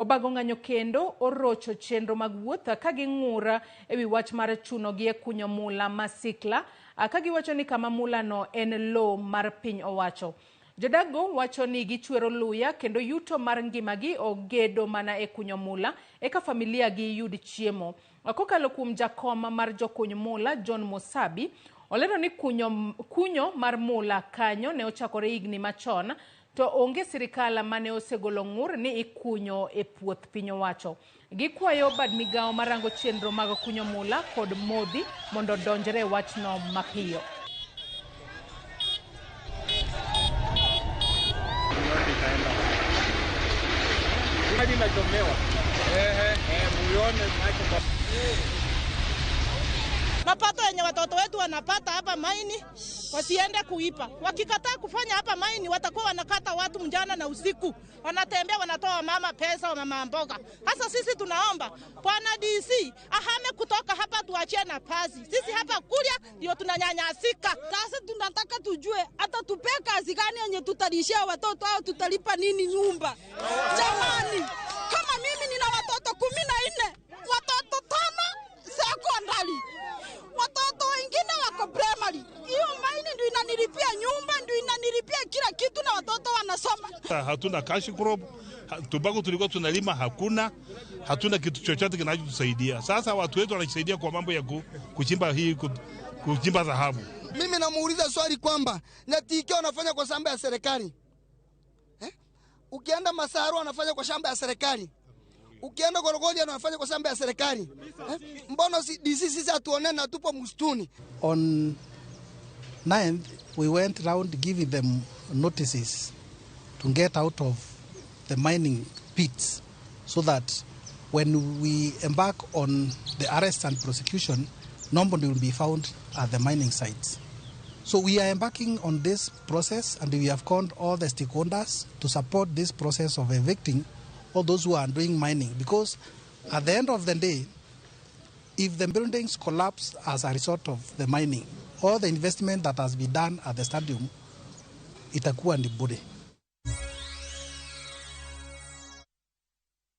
Obago ng'anyo kendo orocho chenro mag wuoth ka ging'ur ewi wach mar chunogi e kunyo mula ma Sikla ka giwacho ni kama mulano en lowo mar piny owacho. Jodakgo wacho ni gichwero luya kendo yuto mar ngimagi ogedo mana e kunyo mula eka familia gi yud chiemo. Kokalo kuom jakom mar jokuny mula John Mosabi, olero ni kunyo mar mula kanyo ne ochakore higni machon to onge sirikal mane osegolo ng'ur ni ikunyo e puoth piny owacho. Gikwayo bad migawo marango chenro mag kunyo mula kod modhi mondo odonjre e wachno mapiyo. Mapato yenye watoto wetu wanapata hapa maini wasiende kuipa. Wakikataa kufanya hapa maini, watakuwa wanakata watu mjana na usiku, wanatembea wanatoa mama pesa wa mama mboga. Sasa sisi tunaomba bwana DC ahame kutoka hapa, tuachie nafasi sisi hapa Kuria ndio tunanyanyasika. Sasa tunataka tujue hata tupe kazi gani yenye tutalishia watoto au tutalipa nini nyumba. Jamani, kama mimi nina watoto 14, watoto 5 sekondari, watoto wengine wako primary. Hiyo maini ndio inanilipia nyumba, ndio inanilipia kila kitu na watoto wanasoma. Hatuna cash crop, tobacco tulikuwa tunalima hakuna, hatuna kitu chochote kinachotusaidia. Sasa watu wetu wanajisaidia kwa mambo ya kuchimba hii, kuchimba dhahabu. Mimi namuuliza swali kwamba Nyatike wanafanya kwa shamba ya serikali. Ukienda Masaru wanafanya kwa shamba ya serikali. Ukienda Gorogodi wanafanya kwa shamba ya serikali. Mbona DC sisi hatuonane na tupo msituni? On 9th we went round giving them notices to get out of the mining pits so that when we embark on the arrest and prosecution, nobody will be found at the mining sites. So we are embarking on this process, and we have called all the stakeholders to support this process of evicting all those who are doing mining, because at the end of the day, if the buildings collapse as a result of the mining, all the investment that has been done at the stadium itakuwa ni bure.